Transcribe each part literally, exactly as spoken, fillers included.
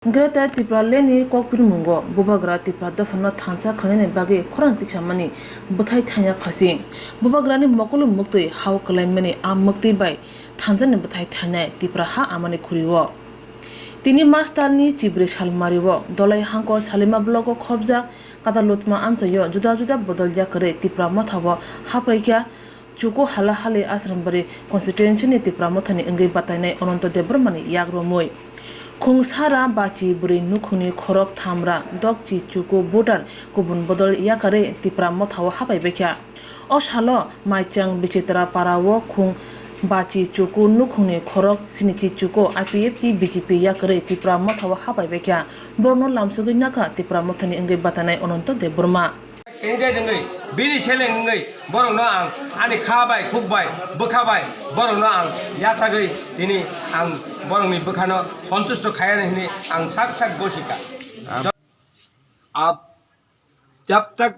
Greater Tipraland ni kokpirmungo Bubagra Tipra dophano thansa khlainani bagwi khorang tisamani bwthai thaiya phasi. Bubagrani mokolo muktwi hao kwlaimani a muktwi bai thansani bwthai thainai Tipra ha amani khuri-o. Tini March talni chibrwi salmari-o Dolai Hangkor Salima block-o khobjak Katalutma amchaio juda juda bodol yakarwi Tipra Motha-o haphaikha. Chuku Halahali Asrambari constituency-ni Tipra Mothani wngwi batainai Ananto Debbarmani yak romwi. Khung sara bachi bwrwi nukhungni khorok thamra dokchi chuku voter kubun bodol yakarwi Tipra Motha-o hapaibaikha. O salo Maichang Bichitra Para-o khung bachi chuku nukhungni khorok sinichi chuku I P F T B J P yakarwi Tipra Motha-o hapaibaikha. Borokno lamsogwi nakha Tipra Mothani wngwi batainai Ananto Debbarma. Wngwi rwngwi, bini seleng wngwi borokno ang ani kha bai, khuk bai, bwkha bai borokno ang yachagwi tini ang borokni bwkhano sontusto khaiya hwnwi ang sak sak gosi kha. आप जब तक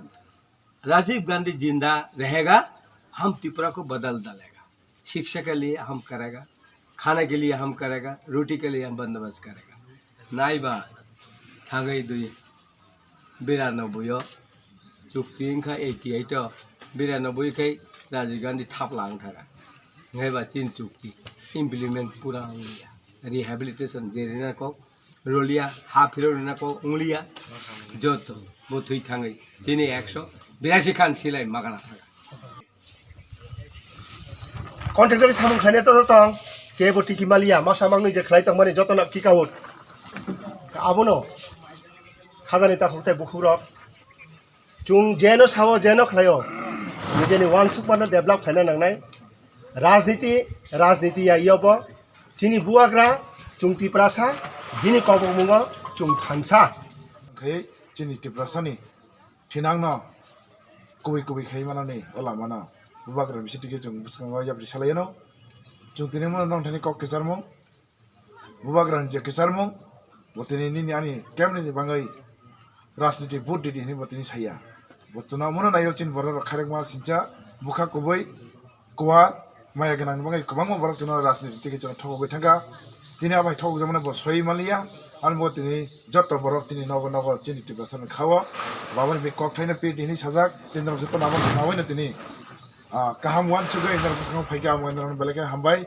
राजीव गांधी जिंदा रहेगा, हम त्रिपुरा को बदल डालेगा। शिक्षा के लिए हम करेगा, खाने के लिए हम करेगा, रोटी के लिए हम बंदोबस्त करेगा। Naiba, thangai dui, biranobui o chukti wngkha eighty eight o, biranobui khai Rajiv Gandhi thapla wngkha. Naiba chini chukti implement pura wngya. Rehabilitation je rina kok rolia, ha phiro rina kok ungliya, joto bo thwi thangwi chini ekso birasi khan silai magana thaga. Contractor samung khlainai to tong, kebo tiki maliya, masa mangnwi je khlai tongmani jotono kick out. Abono khajani takhuk tei bukhukrok. Chwng jeno sao, jeno khlaio, nijeni uansukmano develop khlaina nangnai. Rajniti, rajniti ya yobo. Chini bubagra, chwng Tiprasa, bini kobokmungo chwng thansa. Khai chini Tiprasani thinangno kubui kubui khai manani o lamano bubagra bisi tike chwng bwskango yapri salaiyano. Chwng tini mano nongthani kok kwcharmung. Bubagrani je kwcharmung, bo tini nini ani kemnini bangwi rajniti vote ridi hwnwi bo tini saya. Bo chwngno omono naio chini borok rok khairokma sincha, bwkha kubui, kuwar, maya gwnangni bangwi kwbangma borok chwngno rajniti tike chwngno thokgwi thangkha. Tini abai thokjakmani bo soi manliya, ani bo tini joto borok chini nogo nogo chini Tiprasani khao. Babani bini kokthaino piridi hwnwi sajak, tini norok joto nabo nabaino tini, ah, kaham uansugwi norok bwskango phaikha, amo norokno belai khe hambai.